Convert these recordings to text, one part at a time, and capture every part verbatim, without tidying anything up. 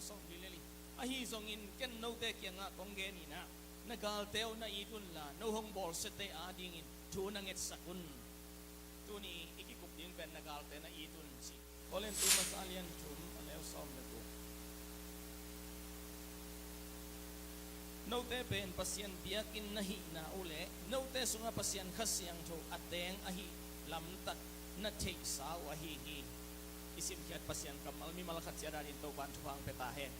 Sawmli le li. Ahi zongin ken note kiangah kong gen inah, na galte uh na it unla, no hong bawlsiate adingin thu na ngetsak un. Tuni i kikup ding pen na galte na it un ci. Korintu masa a lian thum a neu sawm le guk. Note pen Pasian biakinn na hihna uh le note sungah Pasian Kha Siangtho a teng ahi lamtak na theihsa uh ahi hi. I simkhiat Pasian kammal mimal khat ciat adingin Topan thupha hong pia ta hen.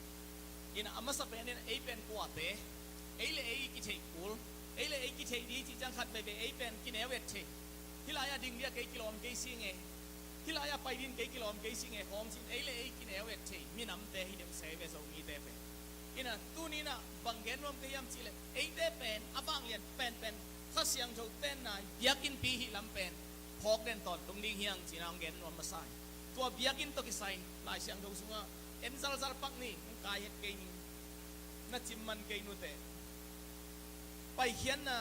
Inah a masa pen inah ei pen kuate, ei le ei kitheih kul, ei le ei kitheih ding cih ciang khat veivei ei pen kineu et thei. Hih lai-ah ding liah kei kilawm kei si nge, hih lai-ah pai ding kei kilawm kei si nge khawng cin ei le ei kineu et thei minamte hi deuh se ve Zomite pen. Inah tuni inah bang gen nuam ka hiam cihleh eite pen a vanglian penpen Kha Siangtho tenna biakinnpi hih lam pen phawk den tawntung ding hi hang cih inah hong gen nuam masa hi. Tua biakinn tawh kisai Lai Siangtho sungah en zalzal pak ni, hong kai het kei ni, na cim man kei nuteh. Paikhiatna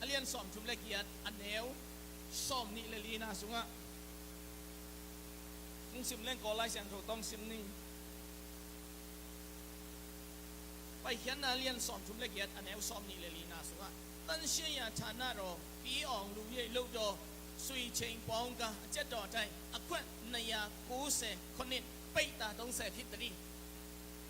a lian sawmthum le giat a neu sawmnih le lina sungah hong sim leng Kawl Lai Siangtho tawh hong sim ni. Paikhiatna a lian sawmthum le giat a neu sawmnih le lina sungah, 但是呀，他那荣必昂如野鹿的，水晶光个这朵在，啊，困那呀，古色可怜，被打动在皮特里。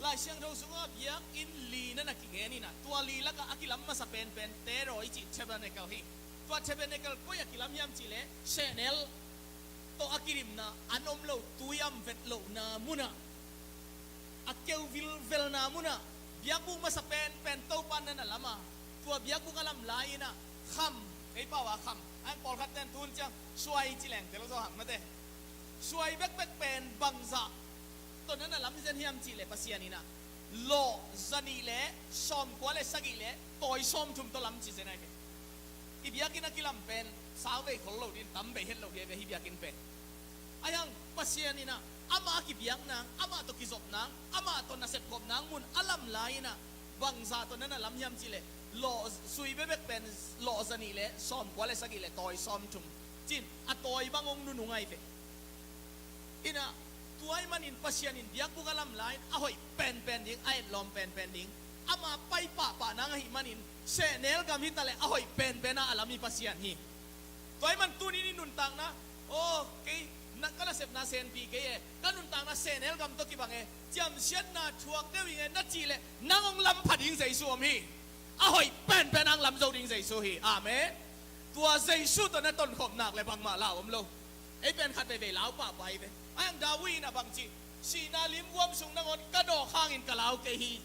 Lai Siangtho sungah biakinn li na na kigen inah, tua li lakah a kilam masa penpen tero i cih tabernacle hi. Tua tabernacle koi a kilam hiam cihleh sehnel tawh a kidimna an om lo tui am vet lohna munah, a keu vilvelna munah, biakbuk masa penpen Topa na na lam a, tua biakbuk a lam lai inah kham, ei pau a kham, a pawlkhat ten tun ciang suai ci leng tel zaw hang mate. Suai bekbek pen bangzah tawh na na lam zen hiam cihleh Pasian inah lawh zanih le sawmkua le sagih le tawi sawmthum tawh lam ci zen ahi ve. I biakinn a kilam pen sau vei khol lo din tam bei het lo hi ve hih biakinn pen. Ahi hang Pasian inah amah a kibiak nang, amah tawh kizop nang, amah tawh nasep khop nang mun a lam lai inah bangzah tawh na na lam hiam cihleh lawh, sui bekbek pen lawh zanih le sawmkua le sagih le tawi sawmthum cin a tawi bang hong nunung ahi ve. Inah tua ahih manin Pasian in biakbuk a lam lai-in a hoih penpen ding, a etlawm penpen ding, ama pai pahpah nang ahih manin sehnel gam hi taleh a hoih penpen a a lam hi Pasian hi. Tua ahih man tuni-in i nuntakna, aw kei na, ka nasepna senpi kei e, ka nuntakna sehnel gam tawh kibang e, ciamsiatna thuak deuh ing e na cihleh nang hong lam pha ding Jesu om hi. A hoih penpen a hong lam zo ding Jesu hi. Amen. Tua Jesu tawh na tonkhop nak le bangmah lau om lo. Ei pen khat veivei lau pahpah hi ve. Ahi hang David in a bang ci, sihna limguam sung nangawn ka dawk hangin ka lau kei hi.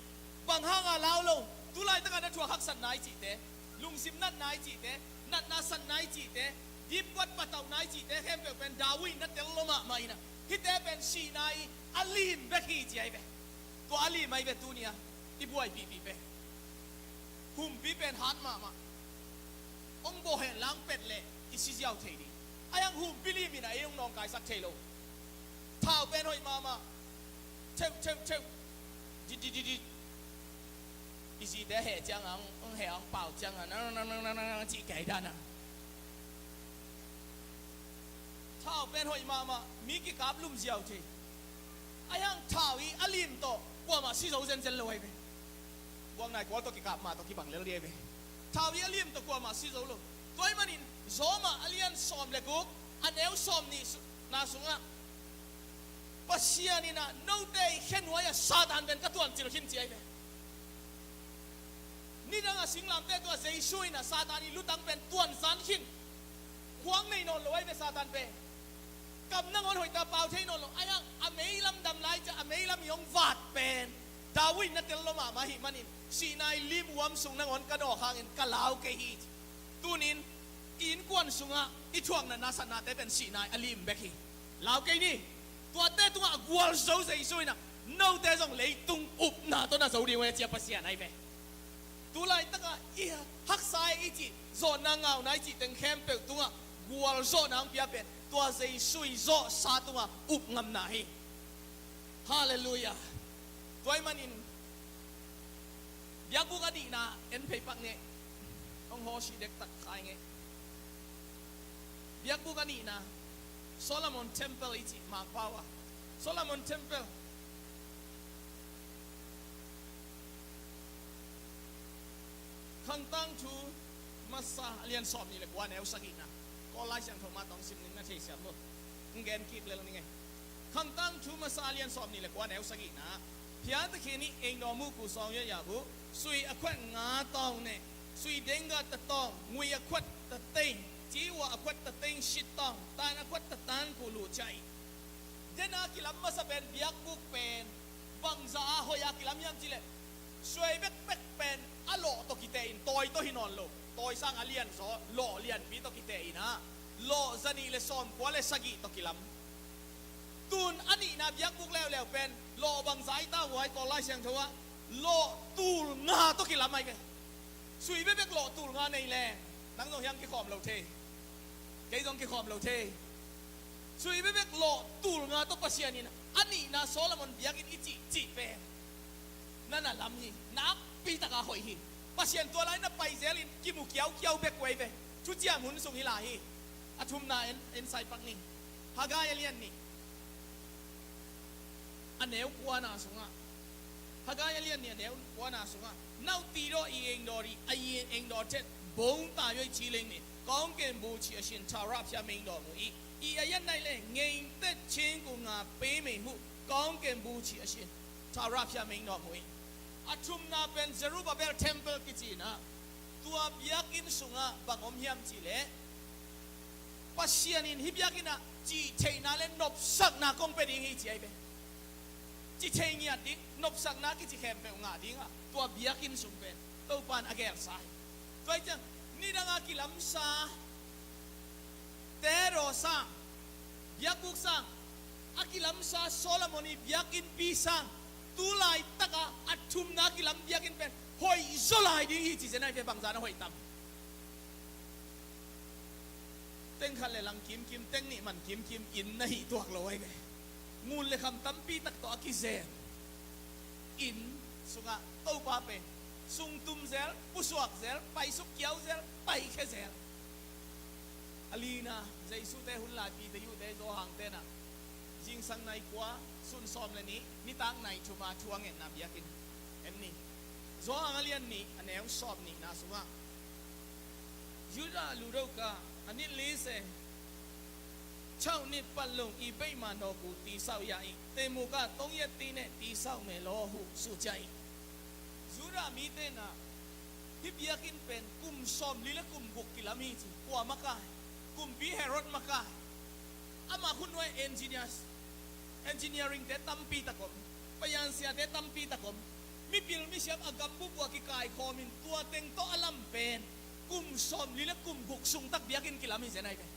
Bang hanga lau lo? Tulaitakah na thuak haksatna i cihte, lungsim natna i cihte, natna satna i cihte, dipkuat patauhna i cihte khempeuh pen David in na tel lo mahmah inah, hihte pen sihna i a lim bek hi ci ahi ve. Tua a lim ahi ve tuni-a i buaipihpih pen. Humpi pen hat mahmah. Hong bawh hen lang pet leh i si ziau thei ding. Ahi hang humpi lim inah ei hong nawngkaisak thei lo. Thau pen hoih mahmah. Theuh theuh theuh. Dit dit dit dit. I zite heh ciangah hong heh hong pau ciangah nang nang nang nang nang cih kei dan a. Thau pen hoih mahmah, mi kikap lum ziau thei. Ahi hang thau i a lim tawh kuamah si zo zenzen lo ahi ve. Buang nai kual tawh kikap mah tawh kibang lel ding ahi ve. Thau i a lim tawh kuamah si zo lo. Tua ahih manin Rom ah a lian sawm le guk a neu sawmnih su-, na sungah Pasian inah note i khenuai ah Satan pen ka tuancil khin ci ahi ve. Nidang a singlamteh tungah Jesu inah Satan i lutang pen tuanzan khin. Khuang nei nawn lo ahi ve Satan pen. Kam nangawn hoihtak pau thei nawn lo. Ahi hang a meilam dam lai ciah a meilam i hong vat pen David in na tel lo mahmah ahih manin sihna i limguam sung nangawn ka dawk hangin ka lau kei hi. Tunin i innkuan sungah i thuak natna satnate pen sihna i a lim bek hi. Lau kei ni. Tuate tungah a gualzo Jesu inah note zong leitung upna tawh na zo ding uh e ci a Pasian ahi ve. Tulaitakah i haksa e i cih, zawhna ngauna i cih teng khempeuh tungah gualzawhna hong pia pen tua Jesu i zawhsa tungah upngamna hi. Halleluiah. Tua ahih manin biakbuk a nihna en phei pak ngeh. Hong hawsih dektak khai ngeh. Biakbuk a nihna, Solomon Temple i cih Mangpau ah, Solomon Temple. Khangtang thu masa a lian sawm nih le kua, neu sagihna. Kawl Lai Siangtho mah tawh sim ning, na thei siam lo. Hong gen kik lel ning ei. Khangtang thu masa a lian sawm nih le kua, neu sagihna. Phiate khin ih engdawm uh, ku sawng yah yah uh. Sui a khuat nga tawng neh, sui dengga ta tawng, ngui a khuat ta teng, ci ua a khuat ta teng sit tawng, tan a khuat ta tan ku luh ciah ih. Dena kilam masa pen, biakbuk pen bangza a hoih a kilam hiam cih leh, suai bekbek pen a lawh tawh kiteh in, tawi tawh hi nawn lo. Tawi sang a lian zaw, lawh lianpi tawh kiteh in ah, lawh zanih le sawmkua le sagih tawh kilam. Tun a nihna biakbuk leuleu pen lawh bangza i ta uh ai, Kawl Lai Siangtho ah lawh tul nga tawh kilam ai ve. Sui bekbek lawh tul nga nei leng, nang zong hiang kikhawm lo thei. Kei zong kikhawm lo thei. Sui bekbek lawh tul nga tawh Pasian in a nihna Solomon biakinn i cih cih pen na na lam hi. Nakpi taka hoih hi. Pasian tua lai na pai zel in kimu kiaukiau bek uh ai ve. Thuciam hun sung hi lai hi. A thumna en, en sai pak ni. Haggai a lian nih, a neu kuana sungah. Haggai a lian nih, a neu kuana sungah, nauti daw i engdaw dih, a i engdaw chet bong ta yoi ci leng ni, kawngken bu ci a sin, thau rapia meng daw mu i, i a yan nai le ngeng tet cing ku nga pe mei hu, kawngken bu ci a sin, thau rapia meng daw mu i. A thumna pen Zerubbabel temple kici na, tua biakinn sungah bang om hiam cih leh, Pasian in hih biakinn ah cihtheihna le nopsakna kong pia ding hi ci ai ve. Cihthei ngiat ding, nopsakna kici khempeuh ngah ding a, tua biakinn sung pen Topa in a gelsa hi. Tua hi ciang, nidang a kilamsa, Tero sang, biakbuk sang, a kilamsa Solomon i biakinnpi sang, tu laitak a a thumna kilam biakinn pen hoih zaw lai ding hi ci zen ai ve, bangza na hoih tam. Teng khat le lang kimkim, teng nih man kimkim, inn na hih tuak lo ai ve. Ngun le kham tampi tak tawh a kizen inn sungah Topa pen sungtum zel, pusuak zel, paisuk kiau zel, paikhia zel. A lina, Jesu te hun laipi te, Jew te, Zawhang te na, zingsang nai kua, sun sawm le nih, nitak nai thum a thu a ngetna biakinn en ni. Zawhang a lian nih, a neu sawm nihna sungah, Judah ludoka, a nit lise, chau nit patlung i beima nawku tisau ya i, temukah tong yet tine tisau me law hu sucia i. Judah mite na, hih biakinn pen kum sawmli le kum guk kilam hi ci, kua makaih, kumpi Herod makaih. Amah khut nuai engineers, engineering te tampi tak om, payan siate tampi tak om, mipil misiam a gambup uh a kikaikhawm in tua teng tawh a lam pen kum sawmli le kum guk sung tak biakinn kilam hi zen ai ve.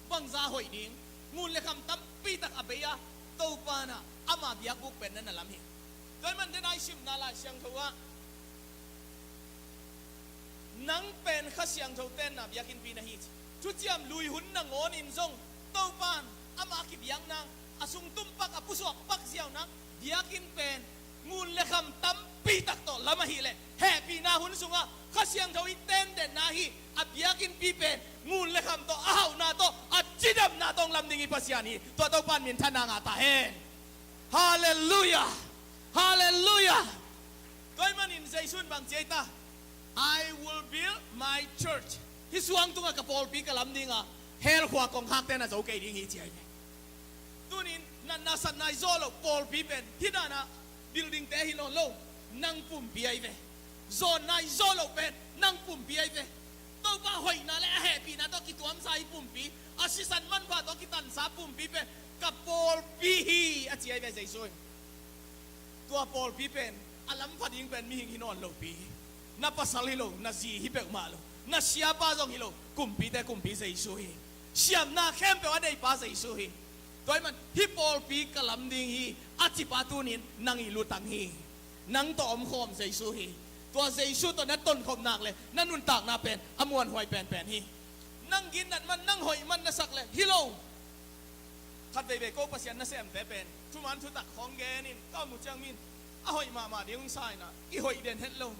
Bangza hoih ding, ngun le kham tampi tak a bei a, Topa na ama biakbuk pen na na lam hi. Tua hi man den ai simna Lai Siangtho ah, nang pen Kha Siangtho tenna biakinnpi na hi ci. Thuciam lui hun nangawn in zong Topan ama kibiakna, a sungtum pak, a pusuak pak ziau nang biakinn pen ngun le kham tampi tak tawh lam ahih leh, hehpihna hun sungah Kha Siangtho i tendetna hi. A biakinnpi pen ngun le kham tawh, a hauhna tawh, a cidamna tawh lam ding i Pasian hi. Tua Topan minthanna ngah ta hen. Halleluiah. Halleluiah. Tua hi manin Jesu in bang ci ai ta? "I will build my church." Hih suang tungah ka pawlpi ka lam ding a, hell khua kongkhakte na zo kei ding hi ci ai ve. Tunin natna satna i zawh loh pawlpi pen hih dan a building te hi nawn lo, nang pumpi ai ve. Zawnna i zawh loh pen nang pumpi ai ve. Topa hoihna le a hehpihna tawh kituamsa i pumpi, a sisan manpha tawh kitansa pumpi pen ka pawlpi hi a ci ai ve Jesu in. Tua pawlpi pen a lam pha ding pen mihing hi nawn lopi hi. Na pasal hi lo, na zi hi peuhmah lo, na siapa zong hi lo, kumpite kumpi Jesu hi. Siamna khempeuh a neipa Jesu hi. Tua hi man hih pawlpi ka lam ding hi a cipa tunin nang i lutang hi. Nang tawh omkhawm Jesu hi. Tua Jesu tawh na tonkhop nak le na nuntakna pen a muanhuai penpen hi. Nang ginnat man, nang hoih man na sak le hi lo. Khat veivei ko Pasian nasemte pen thuman thutak khawng genin ka mu ciang min a hoih mahmah ding hong sa inah i hoih den het lo.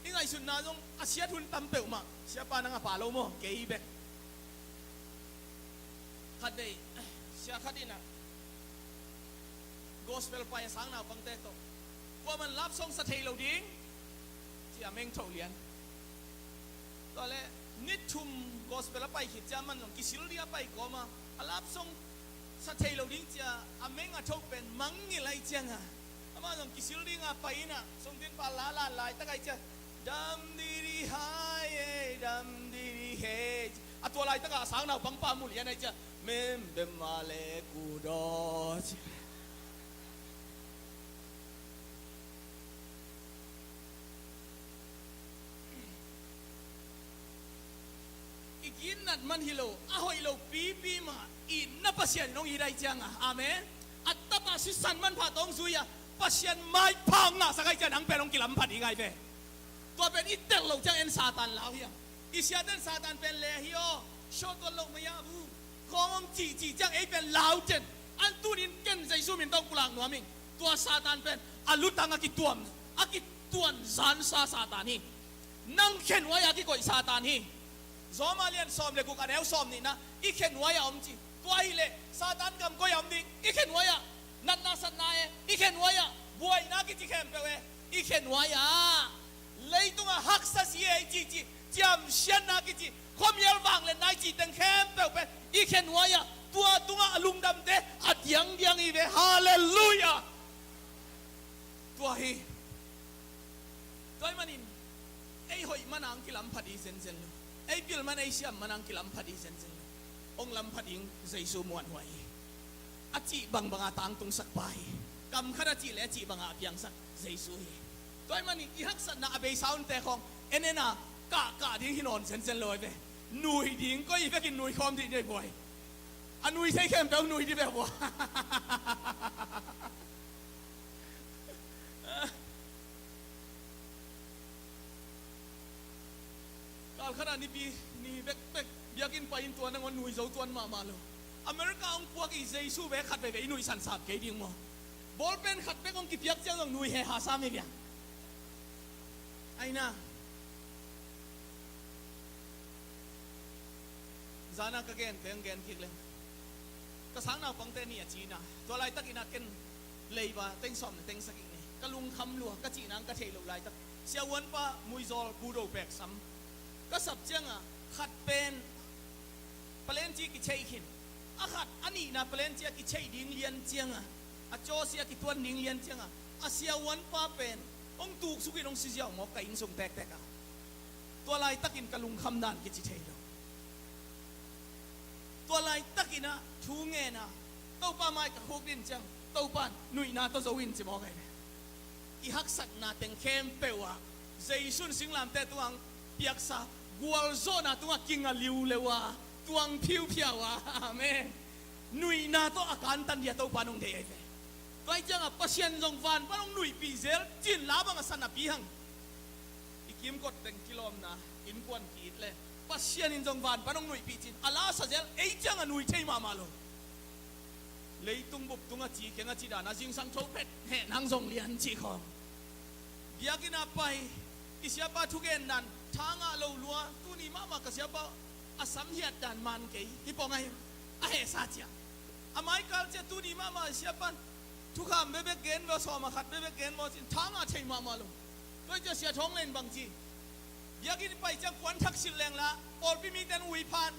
I ngaihsutna zong a siat hun tam peuhmah. Siapa nang a pa lo maw? Kei bek. Khat vei sia khat inah gospel pai a sang naupangte tawh, kuaman love song sa thei lo ding ci a meng tho lian. Tua leh ni thum gospel a pai khit ciang amah zong kisil ding a pai kawm a, a love song sa thei lo ding ci a, a meng a tho pen mangngilh ahih ciangin amah zong kisil ding a pai in a, sungtin pa la lan laitak ahih ciang, dam di di hai e, dam di di he. A tua laitak a sang naupang pa mu lian ahih ciang, mem bem ma le ku do ci. I gitnat man hi lo, a hoih lo pipi mah itna Pasian in hong it ahih ciangin, amen. A tapa sisan manpha tawh hong zui a, Pasian maipha hong ngahsak ahih ciangin nang pen hong kilampha ding ahi ve. Tua pen i tel loh ciang en Satan lau hiam? I siate'n Satan pen le hi aw, sawt tuan loh maya bu, khawng hong cihcih ciang ei pen lau ten, an tunin ken Jesu min tawh pulak nuam ing. Tua Satan pen a lutang a kituam, a kituan zansa Satan hi. Nang khenuai a kikoih Satan hi. Roma lian sawm le guk a neu sawm nihna, i khenuai a om ci. Tua hileh Satan gam koi a om ding? I khenuai a. Natna satna e, i khenuai a. Buaina kici khempeuh e, i khenuai a. Leitungah haksa si e i cihcih, ciamsiatna kici, khuamial vangliatna i cih teng khempeuh pen i khenuai a. Tua tungah a lungdamte a diangdiang hi ve. Halleluiah. Tua hi. Tua ahih manin ei hoih man a hong kilampha ding zenzen lo. Ei pil man, ei siam man a hong kilampha ding zenzen lo. Hong lampha ding Jesu muanhuai hi. A cih bangbang a tangtungsak pa hi. Kam khat a cih leh a cih bang a piangsak Jesu hi. Tua ahih manin i haksatna a beisa hunte khawng en en a, kahkah ding hi nawn zenzen lo ahi ve. Nui ding, koi vekin nui khawm ding nei buai. A nui thei khempeuh nui ding ve buai. Kal khat a Nipi ni bekbek biakinn pai in, tua nangawn nui zo tuan mahmah lo. America hong puak i Jesu ve khat veivei i nuihsan sam kei ding maw? Ball pen khat bek hong kipiak ciang zong nui he ha sam hi viang. Aina. Zana ka gen teng gen kik leng. Ka sang naupangte nih a ci na. Tua laitakin a ken leiba teng sawm le teng sagih nei. Ka lungkham lua, ka cihna ka theih loh laitak. Siavuanpa muizawl budo pek sam. Ka sap ciangin khat pen palenci kitheih khin. A khat, a nihna palenci a kitheih ding lian ciangin, a cawsi a kituan ding lian ciangin, a siavuanpa pen hong tuksukin hong siziau mawk ka inn sung tektek a. Tua laitakin ka lungkham dan kici thei lo. Tua laitakin ah thu ngen a, Topa mai ka khuk din ciang, Topa in nuihna tawh zo in ci mawk ahi ve. I haksatna teng khempeuh ah Jesu in singlamteh tungah hong piaksa gualzawhna tungah kinga liuleu a, tuang phiuphiau a. Amen. Nuihna tawh a kantan dia Topa in hong deih ahi ve. Tua ahih ciangin Pasian zong van pan hong nuihpih zel cin la bang a sa napi hang. I kimkot teng kilawmna innkuan ki-it le Pasian in zong van pan hong nuihpih cin a la sa zel, ei ciang a nui thei mahmah lo. Leitung bup tungah ci keng a ci dan a zingsang tho phet heh nang zong lian cih khawng. Biakinn a pai i siapa thugen dan tha ngah lo lua, tuni mahmah ka siapa a samhiat dan man kei hi pong ahi. A hehsa ciah a maikal ciah tuni mahmah i siapa thukham bekbek gen maw, sawm a khat bekbek gen maw cin tha ngah thei mahmah lo. Tua i ciah sia thawng len bang ci. Biakinn pai ciang puanthak silh lengla pawlpi mite in ui phan.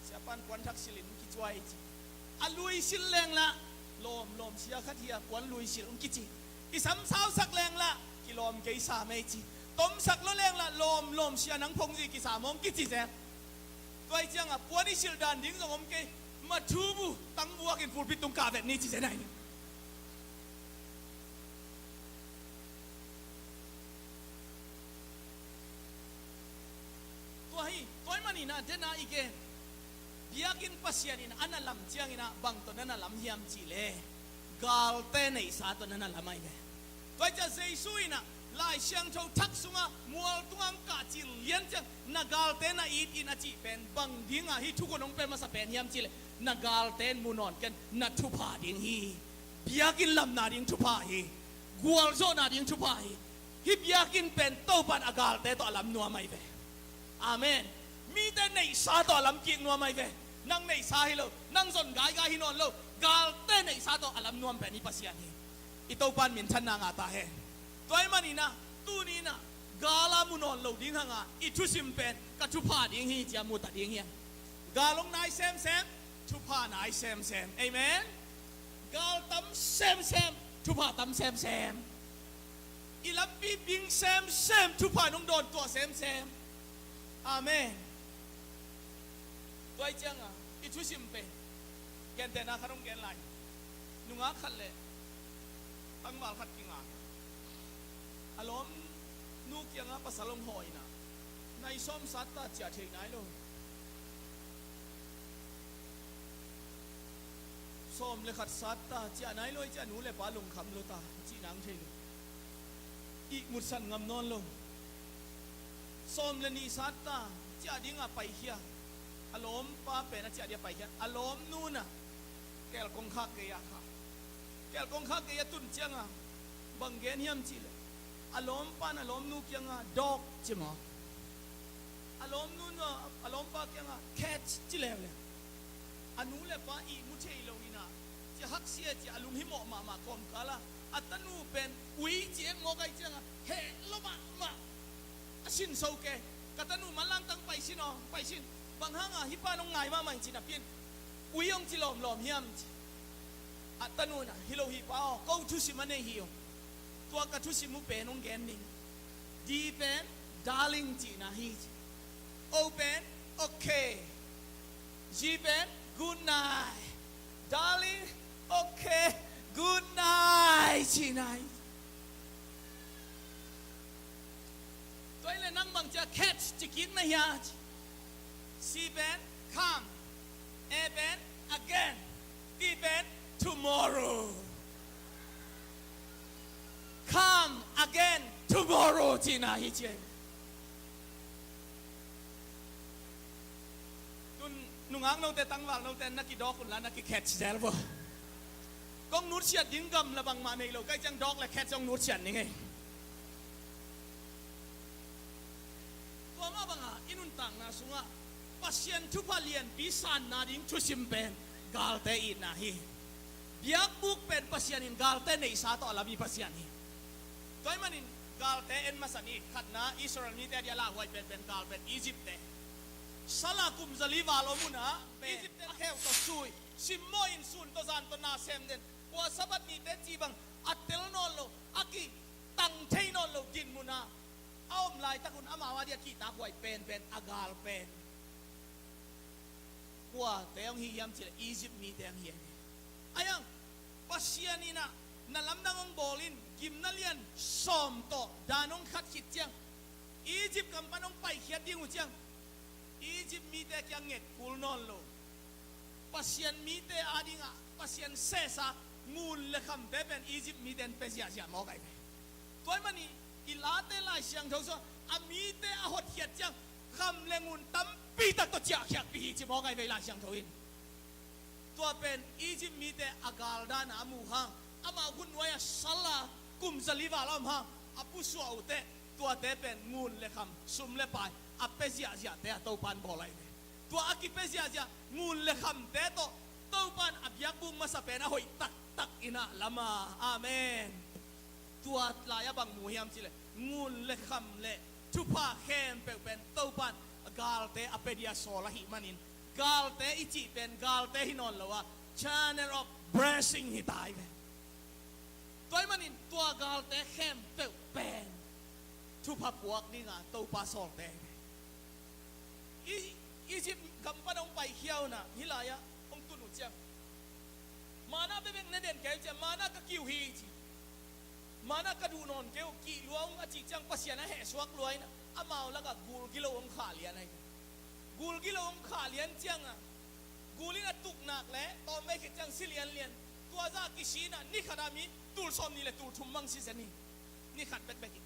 Siapan puanthak silhin kicuai ci. A lui silh lengla lawmlawm sia khat hi a puan lui silh hong kici. I sam sausak lengla kilawm kei sam ei ci. Tomsak lo lengla lawmlawm sia nang phongzi kisam hong kici zel. Tua i cianga puan i silh dan ding zong om kei. Mathubu tangbuakin pulpit tung kah vet ni ci zel ahi. Tua hi, tua ahih manin a dena i gen biakinn Pasian in a na lam ciangin a bang tawh na na lam hiam cih leh galte neihsa tawh na na lam ahi ve. Tua hi ciah Jesu in a Lai Siangtho thak sungah mual tungah hong kah cil lian ciang na galte na it in a cih pen bang dinga hih thukhun hong pia masa pen hiam cih leh na galte in mu nawn ken na thupha ding hi. Biakinn lamna ding thupha hi. Gualzawhna ding thupha hi. Hih biakinn pen Topa in a galte tawh a lam nuam ahi ve. Amen. Mite neihsa tawh a lam kik nuam ahi ve. Nang neihsa hi lo, nang zon gaigai hi nawn lo, galte neihsa tawh a lam nuam pen hih Pasian hi. I Topa in minthanna ngah ta hen. Tua ahih manin a tuni in a Gal a mu nawn lo ding hanga i thusim pen ka thupha ding hi ci-a mu ta ding hi hang. Gal hong nai semsem, thupha nai semsem. Amen. Gal tam semsem, thupha tam semsem. I lampi bing semsem, thupha nong dawn tuah semsem. Amen. Tua hi cianga i thusim pen gentehna khat hong gen lai. Nungak khat le tangval khat kinga. A lawmnu kianga pasal hong hawh inah, nai sawm sat ta, ciah thei nai lo. Sawm le khat sat ta, ciah nai lo, ciah nu le pa lungkham lo ta, cih nang thei lo. Ihmutsan ngam nawn lo. Sawm le nih sat ta, ciah dinga paikhia. A lawmpa pen a ciah dinga paikhia. A lawmnu na kel kongkhak gei-a kha. Kel kongkhak gei-a tun cianga bang gen hiam cihleh, a lawmpa na lawmnu kianga dawk ci maw? A lawmnu na a lawmpa kianga cat ci leuleu. A nu le pa ihmu thei lo inah, ci haksia ci a lunghimawh mahmah kawmkala a tanu pen ui ci ek mawk ahih cianga heh lo mahmah. A sin so ke, ka tanu manlang tang paisin aw, paisin. Bang hanga hih pa nong ngai mahmah in ci napi-in ui hong ci lawmlawm hiam ci. A tanu na hi lo hi pa aw, ko thusim a nei hi aw. Tua ka thusim uh pen hong gen ning. D pen darling cihna hi ci. O pen okay. G pen good night. Darling, okay, good night cihna hi. Tua hi le nang bang cia catch ci kik na hia ci. C pen come. A pen again. T pen tomorrow. Come again tomorrow cihna hi ci. Tun nungak note, tangval note na kidawk unla na kikhet zel vo. Kong nutsiat ding gamla bangmah nei lo, kai ciang dawk le khet zong nutsiat ning ei. Tua mah banga i nuntakna sungah Pasian thupha lianpi sanna ding thusim pen galte itna hi. Biakbuk pen Pasian in galte neihsa tawh a la mi Pasian hi. Tua ahih manin galte en masa ni. Khatna, Israel mite a dia lauhuai penpen gal pen Egypt te. Sala kum zali val om unah Egypt te a kheu tawh sui, simmawh in sun tawh zan tawh na sem den. Kua Sabbath nite ci bang a tel nawn lo, a kitang thei nawn lo dinmun ah a om laitak un amau a dia kihtakhuai penpen a gal pen kuate hong hi hiam cileh Egypt mite hong hi ahi. Ahi hang Pasian in ah na lamdang hong bawl in, gimna lian sawm tawh dan hong khat khit ciang Egypt gam pan hong paikhiat ding uh ciang Egypt mite kiang nget kul nawn lo. Pasian mite adingah Pasian sehsa ngun le khamte pen Egypt mite in pia ziahziah mawk ahi ve. Tua ahih manin i Late Lai Siangtho sungah a mite a hotkhiat ciang kham le ngun tampi tak tawh ciahkhiatpih hi ci mawk ahi ve Lai Siangtho in. Tua pen Egypt mite a galdan a mu hang, amau hun nuai-ah sala kum zali val a om hang a pusuah uh teh, tuate pen ngun le kham, sum le pai a pia ziahziahte a Topan bawl ahi ve. Tua a kipia ziahziah ngun le khamte tawh Topan a biakbuk masa pen a hoih taktak in ah lam a. Amen. Tua lai-ah bang mu hiam cileh ngun le kham le thupha khempeuh pen Topan galte a pia dia sawl ahih manin galte i cih pen galte hi nawn lo a, channel of blessing hi ta hi ve. Tua ahih manin tua galte khempeuh pen thupha puak dinga Topa sawlte hi ve. I, Egypt gam pan hong paikhia unah hih lai-ah hong tun uh ciang manna bekbek ne den kei uh ciang manna ka kiu hi ci. Manna ka duh nawn kei uh, kih lua ung a cih ciang Pasian a hehsuak lua in ah amau lakah gul gilo hong khah lian ahi. Gul gilo hong khah lian ciangah gul in a tuk nak le tawm vei khit ciang si lianlian. Tua zah kisi in ah ni khat a mi tul sawm nih le tul thum mang si zen hi. Ni khat bekbek in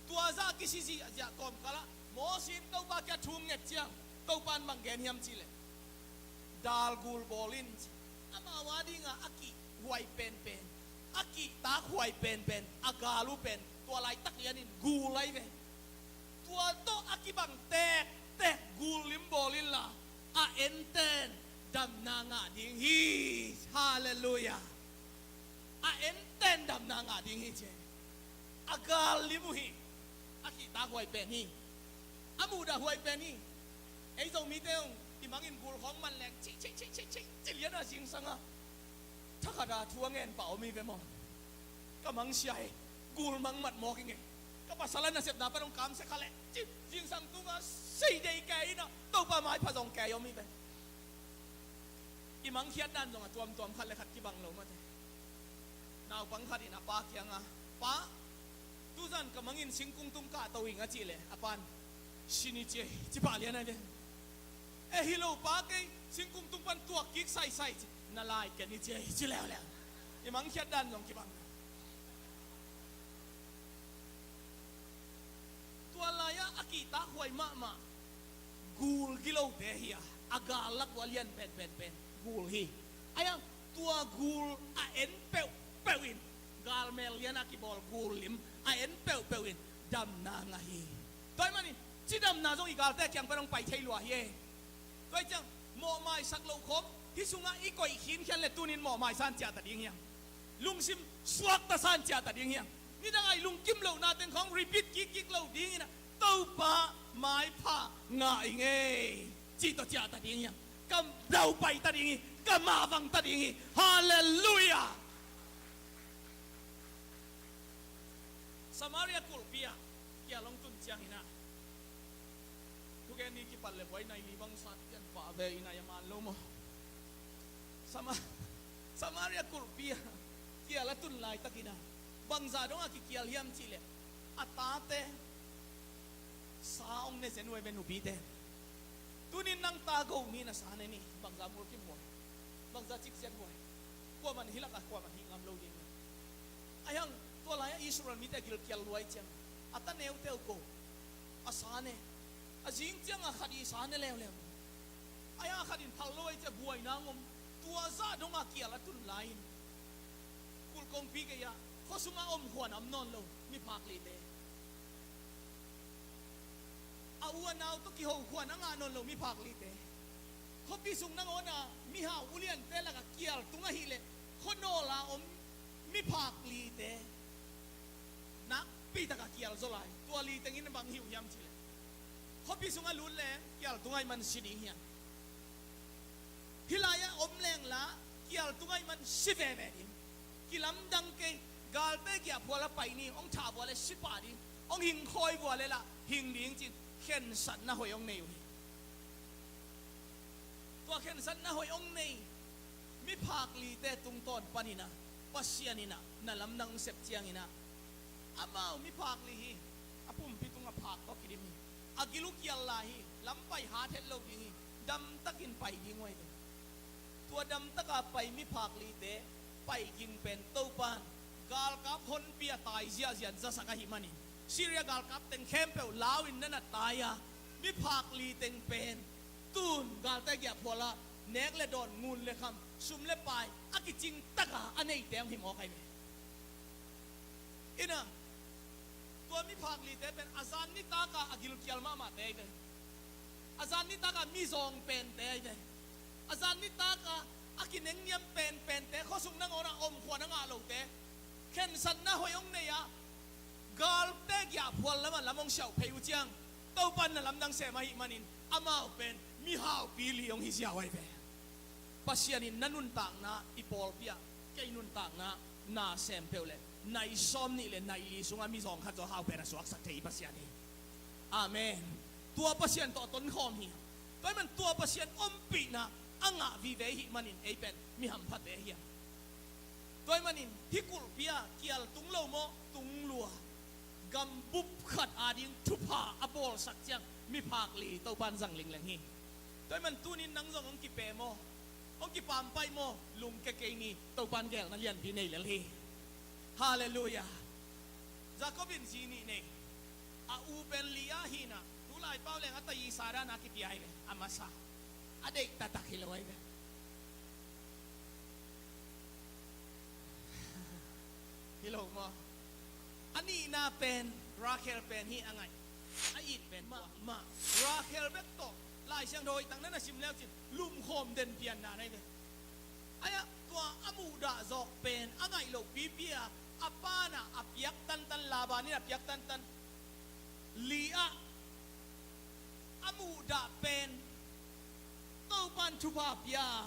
tua zah kisi ziahziah kawmkalah Moses in Topa kiang thu nget ciang Topa in bang gen hiam cihleh dal gul bawl in ci. Amau a dingah a kihhuai penpen, a kihtakhuai penpen a gal uh pen tua laitak lianin gul ahi ve. Tua tawh a kibang tektek gul lim bawl inla a enten damna ngah ding hi. Halleluiah. A enten damna ngah ding hi ci. A gal lim uh hi. A kihtakhuai pen hi. A muhdahhuai pen hi. Ei Zomite hong i mangin gul khawng man leng cih cih cih cih cih cih lian a zingsang a, thakhat a thu a ngen pah om hi ve maw? Ka mangsia hi. Gul mang mat mawk hi ngei. Ka pasal a nasepna pan hong kamsia kha leh cih zingsang tunga sei dei kei in a, Topa maipha zong kei om hi ve. I mangkhiat dan zong a tuamtuam khat le khat kibang lo mate. Naupang khat in a pa kiangah, "Pa, tuzan ka mangin singkung tung kahto ing," a cih leh a pan, "Sin hi ci ei," ci pah lian ahi ve. "E, hi lo pa, kei singkung tung pan tuak kik saisai ci, na lai ken hi ci ei," ci leuleu. I mangkhiat dan zong kibang. Tua lai-ah a kihtakhuai mahmah gul gilote hi a, a gal lak uh a lian penpen pen gul hi. Ahi hang tua gul a en peuhpeuh in, galmel lian a kibawl gul lim a en peuhpeuh in damna ngah hi. Tua ahih manin cidamna zong i galte kiang pan hong pai thei lua hi e. Tua hi ciang mawhmaisak loh khawm hih sungah i koih khinkhian le tunin mawhmaisa in ciahta ding hi hang. Lungsim suakta sa in ciahta ding hi hang. Nidang a i lungkim lohna teng khawng repeat kikkik lo dingin a, Topa maipha ngah ing ei cih tawh ciahta ding hi hang. Ka daupaita ding hi, ka mavangta ding hi. Halleluiah. Samaria kulhpi ah kial hong tun ciangin a, thugen ni kipat le buai nai li bang sa tian pah ve, i nai a man lo maw? Sama-, Samaria kulhpi ah kial a tun laitakin a, bangzah dongah kikial hiam cih leh a tate sa hong ne zen uh ahi ve, nupite. Tunin nang ta go mi na sa ne ni, bangzah mulkimhuai, bangzah cikciathuai, kuamah in hih lakah kuamah hih ngam lo ding hi. Ahi hang tua lai-ah Israel mite a gilkial lua ahih ciang a ta neuteu ko a sa ne, a zing ciangah khat in sa ne leuleu. Ahi hang a khat in phal lo ahih ciang buaina hong om. Tua zah dongah kial a tun lai-in kulh kongpi gei-ah khuasungah om khuan a om nawn lo miphak lite, a u a nau tawh kiho khuan a ngah nawn lo miphak lite, khuapi sung nangawn a mihau uliante lakah kial tung ahih leh khuanawl a om miphak lite nakpi takah kial zaw lai. Tua li tengin bang hi uh hiam cih leh khuapi sungah lut leng kial tung ahih man si ding hi hang. Hih lai-ah om leng lah kial tung ahih man si veve ding. Kilamdang kei, galte giahphual a pai ni, hong thah vua leh si pah ding, hong hingkhawi vua leh lah hing ding ci-in khensatna hoih hong nei uh hi. Tua khensatna hoih hong nei miphak lite tungtawn panin a, Pasian in a na lamdang hong sep ciangin a, amau miphak li hi, a pumpi tungah phak tawh kidim hi, a gil uh kial lai hi, lam pai hat het lo ding hi, damtakin pai ding uh ahi ve. Tua damtaka pai miphak lite pai ging pen Topa in galkap honpi a tai ziahziah in zasak ahih manin, Syria galkap teng khempeuh lau-in na na tai a, miphak li teng pen tun galte giahphual ah nek le dawn, ngun le kham, sum le pai a kicing taka a neite hong hi mawk ahi ve. Ina, tua miphak lite pen a zan nitaka a gilkial mahmahte ahi ve. A zan nitaka mizawng pente ahi ve. A zan nitaka a kinengniam penpente, khuasung nangawn a om khuan a ngah lote, khensatna hoih hong nei a, galte giahphual lamah lam hong siauh phei uh ciang, Topa in na lamdang sem ahih manin amau pen mihaupi li hong hi ziau ahi ve. Pasian in na nuntakna i pawlpi ah, kei nuntakna na sem peuh leh nai sawmnih le nai li sungah mizawng khat zaw hau pen a suaksak thei i Pasian hi. Amen. Tua Pasian tawh a tonkhawm hi. Tua ahih man tua Pasian ompihna a ngah vive ihih manin ei pen mi hamphate hi a. Tua ahih manin hih kulhpi ah kial tung lo maw, tung lua, gambup khat ading thupha a bawlsak ciang miphak li Topa in zang lingleng hi. Tua ahih man tunin nang zong hong kipem aw, hong kipampaih maw, lungke kei ni, Topa in geelna lianpi nei lel hi. Halleluiah. Jacob in zi nih nei. A u pen Leah hi-in a, tulai pau leng a ta i sa dan a kipia hi ve, a masa. A deih taktak hi lo ahi ve. Hi lo maw? A nihna pen Rachel pen hi a ngaih. A it pen mahmah. Rachel bek tawh Lai Siangtho hoih tak na na sim leu cin lumkhawm den pianna na hi ve. Ahi a, tua a muhdah zawk pen a ngaih loh pipi a, a pa in a piak tantan, Laban in a piak tantan, li ah a muhdah pen Topan thupha pia,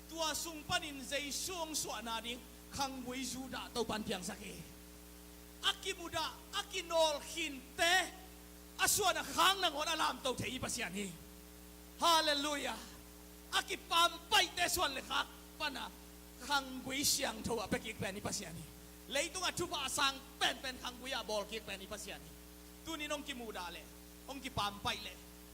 tua sung panin Jesu hong suahna ding khanggui Judah Topan piangsak hi. A kimudah, a kinawl khinte a suan a khak nangawn a lamto thei i Pasian hi. Halleluiah. A kipampaihte suan le khak pana khanggui siangtho a pia kik pen i Pasian hi. Leitung a thupha a sang penpen khanggui a bawl kik pen i Pasian hi. Tunin hong kimudah le hong kipampaih le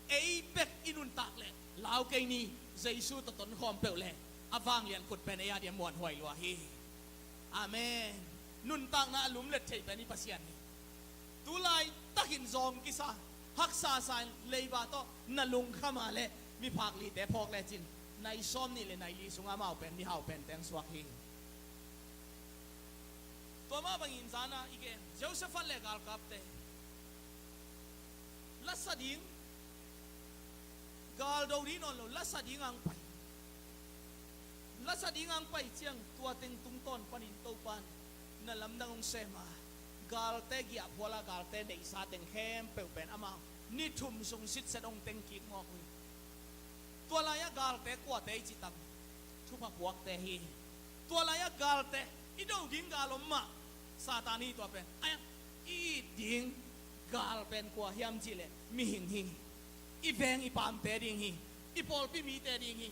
ei bek i nuntak le lau kei ni. Jesu tawh tonkhawm peuh le a vanglian khut pen ei a diam muanhuai lua hi. Amen. Nuntakna a lumlet thei pen i Pasian hi. Tulai takin zawng kisa, haksa sa in leiba tawh na lungkham a le miphak lite phawk lecin nai sawm nih le nai li sungah amau pen mihau pen teng suak hi. Tua mah bangin zana i gen Jehoshaphat le galkapte lasa ding, galdo ding nawn lo, lasa ding ang pai. Lasa ding ang pai ciang tua teng tungtawn panin Topan na lamdang hong sem a, galte giahphual a galte neihsa teng khempeuh pen amah ni thum sung sitset hong teng kik mawk uh hi. Tua lai-ah galte kuate i cih tam? Thupha puakte hi. Tua lai-ah galte i do ding gal om mah Satan hi. Tua pen ai i it ding gal pen kua hiam cihleh mihing hi. I veng i pamte ding hi. I pawlpi mite ding hi.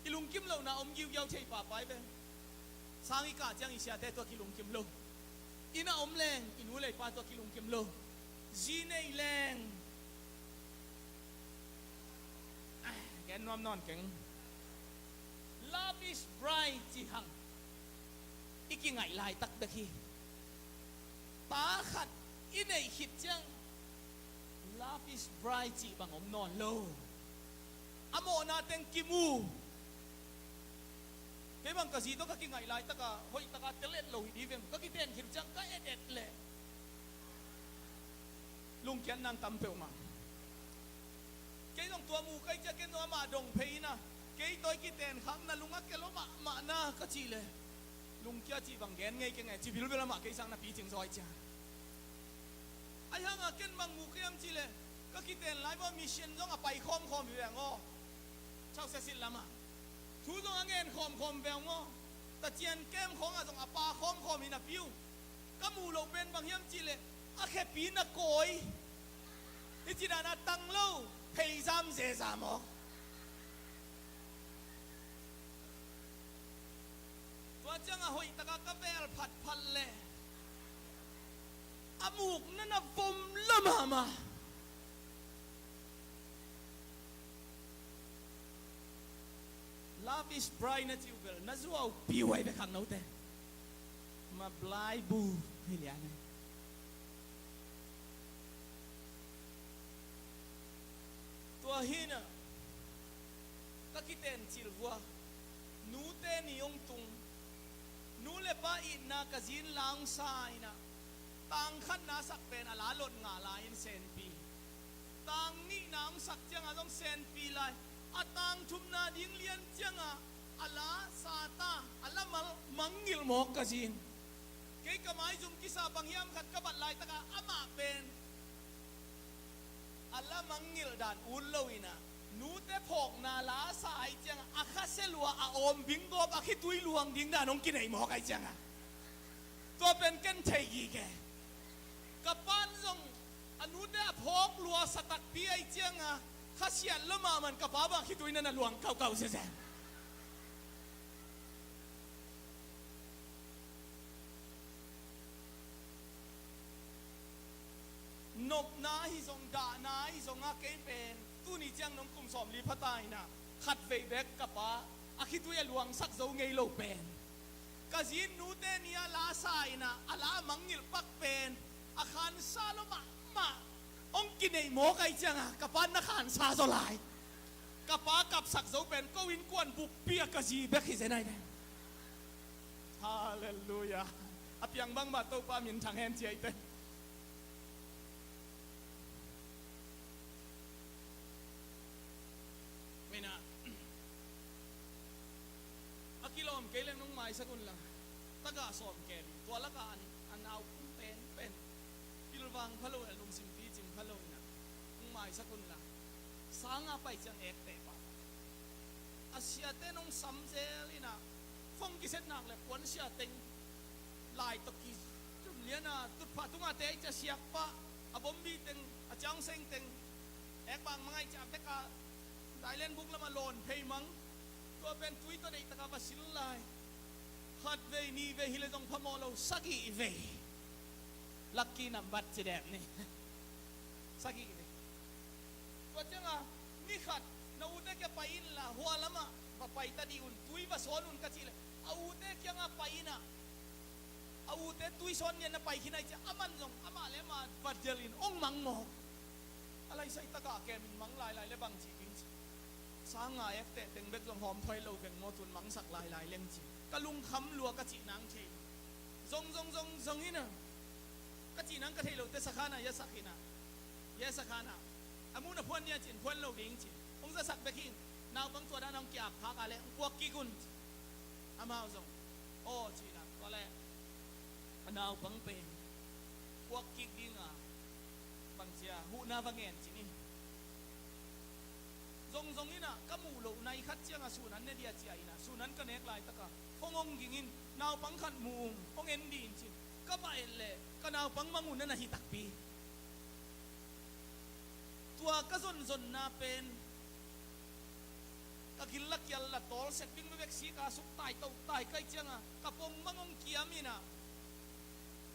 I lungkim lohna om giugiau thei pahpah i veng. Sang i kah ciang i siate tua kilungkim lo. Inn a om leng i nu le i pa tua kilungkim lo. Zi nei leng, ah, gen nuam nawn keng. Love is blind ci hang i kingaih laitak bek hi. Ta khat i neih khit ciang love is blind cih bang om nawn lo. A mawhna teng kimu. Kei bang ka zi tawh ka kingaih laitaka hoih taka tel et lo hi dih veng, ka kiten khit ciang ka et et leh lungkiat nang tam peuhmah. Kei zong tua mu kai ciah ken zong amah dong phei ina, kei tawh i kiten khak na lung a kel aw mahmah na ka cih leh lungkia cih bang gen ngei keng e, ci bilbil amah kei sang na picing zaw ai ciah. Ai hanga ken bang mu kei am cih leh ka kiten lai bawh mission zong a pai khawmkhawm hi veng aw. Chausia sit lamah thu zong a ngen khawmkhawm veng aw. Tacian kem khawngah zong a pa khawmkhawm hi napi uh. Ka muh loh pen bang hiam cih leh a khepi na kawi. Hih ci dana tang lo, theizam zeza mawk. Tua cianga hoih taka ka vel phatphat leh a mukna na vom lo mahmah. Love is blind na ci uh bel na zuaupi uh ai ve khangnote. Ma blai bu hi lian ai. Tua hinah ka kiten cilvua nute ni hong tung. Nu le pa itna ka zin la hong sa inah tang khatna sak pen a la lot ngah lai-in senpi. Tang nihna hong sak cianga zong senpi lai. A tang thumna ding lian cianga a la sata a la mal mangngilh mawk ka zin. Kei ka maizum kisa bang hiam khat ka bat laitaka amah pen a la mangngilh dan ut lo inah nute phawkna la sa ai cianga a khasia lua a awm binggawp a khitui luang ding dan hong kinei mawk ai cianga tua pen ken thei gige. Ka pan zong a nute a phawk lua sa takpi ai cianga khasiat lo mahman ka pa bang khitui na na luang kauhkauh zeze. Nopna ahi zong dahna ahi zong a kei pen tuni ciang nong kum sawmli phata inah khatvei bek ka pa a khitui a luangsak zo ngei lo pen ka zin nute ni a la sa inah a la a mangngilh pak pen a khansa lo mahmah hong kinei mawk ai cianga ka pa na khansa zaw lai. Ka pa kapsak zo pen ko innkuan buppi a ka zi bek hi zen ai pen. Halleluiah. A piang bangmah Topa minthang hen ci ai pen. Mena a kilawm kei leng nong maisak unla tagah sawm kel in tua laka an a nau kum penpen pilvang pha lo a lungsim picing pha lo Paisak unla, sanga pai ciang ekteh pah. A siate nong sam zel inah, phone kiset nak le puansia teng, lai tawh kizum liana tutphah tunga te ai cia siak pah, a bombi teng, a ciangseng teng, ek bang mangai cia beka, Thailand buk lama lawn phei mang. Tua pen tui tawh deihtaka va sil lai. Khat vei, nih vei, hi le zong phamawh lo, sagih vei. Lucky number ci dek ni. Sagih vei. Tua cianga ni khat na ute kia pai inla, hua lama va pai ta dih un, tui va sawn un ka cih le, a ute kianga pai inah, a ute tui sawn nian na pai khin ai cia, aman zong amah le amah va delh in ong mang mawk. A laisai takah kem in mang lailai le bang ci ding ci. Sanga ekteh teng bek zong hawm thoi lo veng maw, tun mangsak lailai leng ci. Ka lungkham lua ka cih nang thei. Zong zong zong zong inah, ka cih nang ka thei lote sakhana ia sak inah, ia sakhana a mun a phuan nia cin phuan lo ding ci. Hong zasak bek hi. Naupang tua dan hong kiak phak a le hong puak kik un ci. Amau zong aw ci inah, tua le a naupang pen puak kik dinga bangcia huhna va ngen ci ni. Zong zong inah ka muh loh nai khat cianga sun an ne dia cia inah, sun an ka nek laitaka hong hong ging in, naupang khat mu ung, hong en dih in ci. Ka va et le ka naupang mang un na na hi takpi. Tua ka zonzonna pen ka gil la kial la tawl set ding bebek sika suk tai to tai kai cianga ka pong mang hong kiam inah,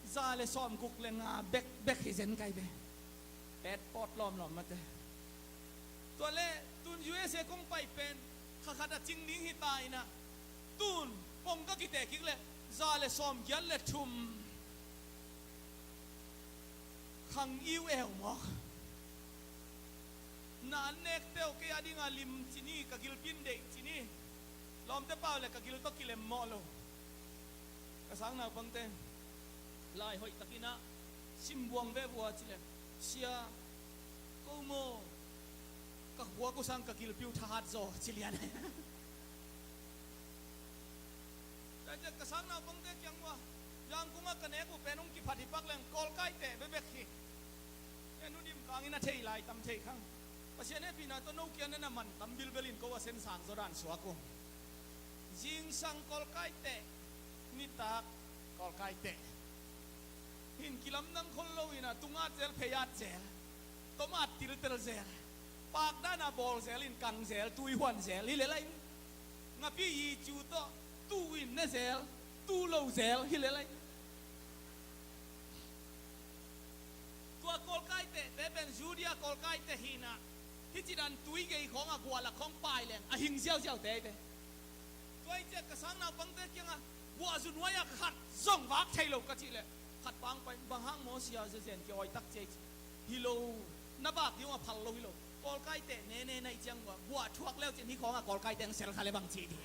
za le sawm guk le nga bekbek hi zen kai ve. Pet pawt lawmlawm mate. Tua le tun U S A kong pai pen kha khat a cing ding hi ta inah, tun pong ka kiteh kik le za le sawm giat le thum. Khang iu eu mawk. Na an nek teu kei a dinga lim ci ni, ka gilpi in deih ci ni. Lawmte pau le ka gil tawh kilem mawh lo. Ka sang naupangte lai hoih takinah simbuang ve vua ci le, sia, ko maw, ka khuak uh sang ka gilpi uh thahat zaw ci lian. Tua ciah ka sang naupangte kiang ua, Yangon ah ka nek uh pen hong kiphat hi pak leng kawlkaiteh bebek hi. Ken uh dim kangin a thei lai tam thei khang. Pasian hehpihna tawh no kiang na na man tam bilbel in ko a sen sang zaw dan suak uh. Zingsang kawlkaiteh, nitak kawlkaiteh. Hin kilamdang khol lo in a tungat zel, pheiat zel, tomat tiltel zel, pakdana bawl zel in kang zel, tuihuan zel hi lelai. Ngapi yi cu tawh tu in ne zel, tu lo zel hi lelai. Tua kawlkaitehte pen Judea kawlkaiteh hinah, hih cidan tui gei khawngah guahlak khawng pai leng a hing ziauziaute hi ve. Tua hi ciah ka sang naupangte kiangah guahzu nuai-ah khat zong vak thei lo ka cih leh, khat pang pai, bang hang maw sia, zezen ki-awi tak ciai ci. Hi lo, na vak ding uh a phal lo hi lo. Kawlkaiteh nene na hih ciang uh ah guah thuak leu cin hih khawngah kawlkaiteh ang sel kha le bang ci ding.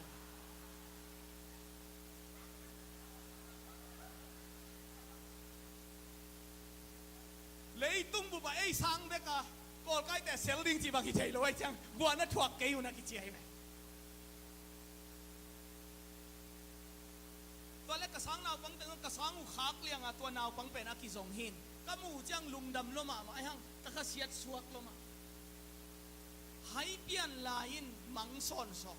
Leitung bup ah ei sang bek a kawlkaiteh sel ding cih bang hi thei lo ahih ciang guah na thuak kei un a kici ahi ve. Tua le ka sang naupang teng ka sang uh khak liangah tua naupang pen a kizong hin ka muh uh ciang lungdam lua mahmah ahi hang ka khasiat suak lua mah. Hai pian lai in mang sawnsawn.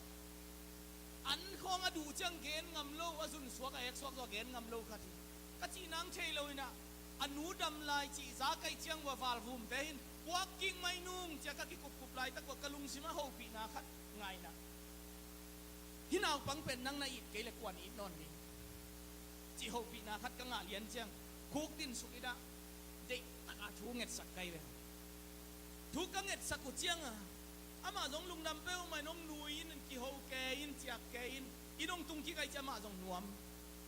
An khawng a duh ciang gen ngam lo, a zunsuak a eksuak zaw gen ngam lo khat hi. Ka cih nang thei lo inah a nu dam lai cih za kaih ciang uh a valvumte hin puak kik mai nung ciah ka kikupkup laitak uh a ka lungsim a hopihna khat ngah inah, hih naupang pen nang na it kei le kuan it nawn ni cih hopihna khat ka ngah lian ciang khuk din suk inah deihtakah thu ngetsak kai ve. Thu ka ngetsak uh ciangah amah zong lungdam peuhmah in hong nui in, kiho kei in, ciak kei in, in hong tung kik ahih ciah amah zong nuam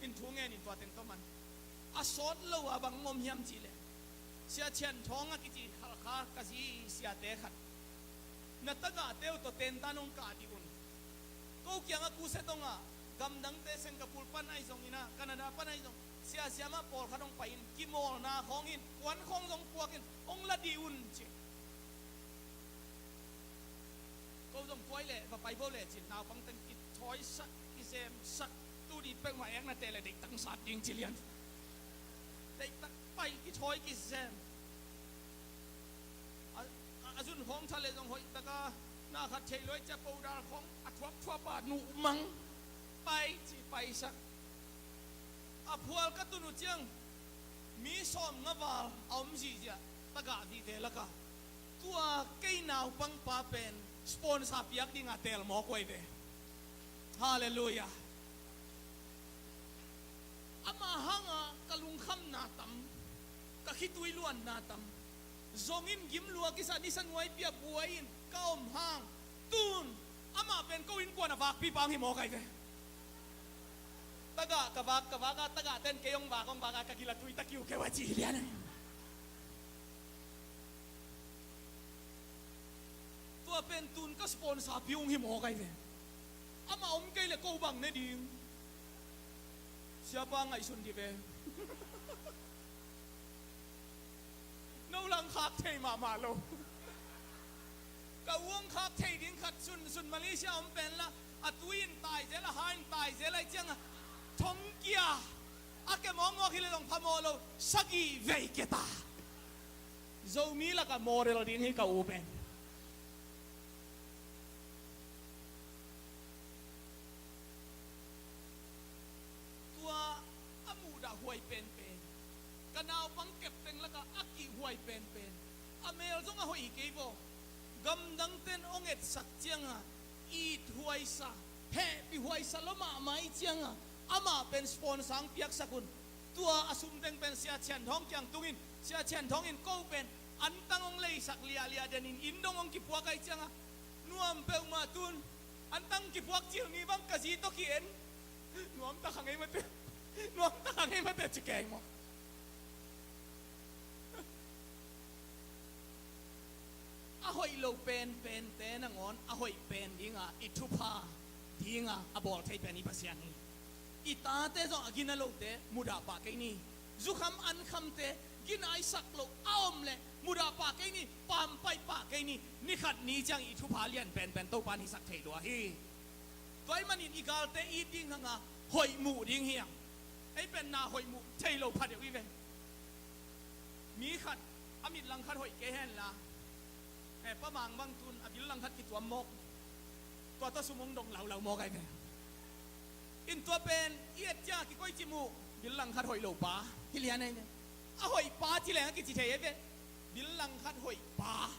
in thu ngen in tua teng tawh man. A sawt lo a bang om hiam cih leh, Sia Chian Thawng a kici Khalkha ka zi siate khat, na tagahte uh tawh tentan hong kah dih un. Ko kiangah kuset hong ah, gamdangte Singapore pan ahi zongin ah, Canada pan ahi zong, sia siamah pawlkhat hong pai in, kimawlna khawng in, kuan khawng zong puak in hong la dih un ci. Ko zong puai leh va pai bo leh cin, naupang teng kithawisak, kizemsak, tu ni peuhmah ekna teh leh deihtak sat ding ci lian. Deihtak pai kithawi kizem. A, a, a A zun khawng tha le zong hoih taka na khat thei lo cia, powder khawng a thuapthuap a nuh mang, pai ci paisak. A phual ka tun uh ciang mi sawmnga val a om zihziah tagah vive laka tua kei naupangpa pen sponsor piak dinga teel mawk uh ahi ve. Halleluiah. Ama hanga ka lungkhamna tam, ka khitui luanna tam. Zongin gim lua kisa nisa nuai pia buai in ka om hang, tun amah pen ko innkuan a vakpi pang hi mawk ahi ve. Tagah ka vak, ka vak a, tagah ten kei hong vak, hong vak a, ka gil a tui ta kiukiu a ci lian ahi. Tua pen tun ka sponsor pi ung hi mawk ahi ve. Amah om kei le ko bang ne ding? Siapa ngaihsun dih ve. No langkhak thei mahmah lo. Ka uang khak thei ding khat sun, sun Malaysia om pen la, a tui in tai zel, a ha in tai zel ahi cianga thong kia a ke mawkmawk hi le zong phamawh lo, sagih vei ke ta. Zomi laka model ding hi ka u pen. Tua a muhdah huai penpen, ka naupang kepteng laka a kihhuai penpen, a mel zong a hoih hi kei vaw. Gamdangten hong etsak cianga it huaisa, hehpih huaisa lo mahmah ih cianga amah pen sponsor hong piaksak un. Tua a sum teng pen Sia Chian Thawng kiang tungin, Sia Chian Thawng in ko pen antang hong leisak liahliah denin inn dong hong kipuak ahi cianga nuam peuhmah tun. Antang kipuak cil ni bang ka zi tawh ki-en. Nuamtak hang ei mate. Nuamtak hang ei mate ci kei maw? A hoih lo penpente nangawn a hoih pen dinga i thupha dinga a bawl thei pen i Pasian hi. I tate zong a gina lote mudah pah kei ni. Zukham ankhamte gina i sak loh a om leh mudah pah kei ni, pampaih pah kei ni. Nikhat ni ciang i thupha lian penpen Topa in hisak thei lua hi. Tua ahih manin i galte it ding hanga hoih muh ding hi hang. Ei pen na hoih muh thei lo pha deuh i ve. Mi khat a mit langkhat hoih kei henla, eh, Pa Mang bang tun a bil langkhat kituam mawk. Tua tawh sum hong dong laulau mawk ahi ve. In tua pen i et ciang a kikoih ci muh, bil langkhat hoih lo pa hi lian ahi ve. A hoih pa ci leng a kici thei ahi ve. Bil langkhat hoih pa.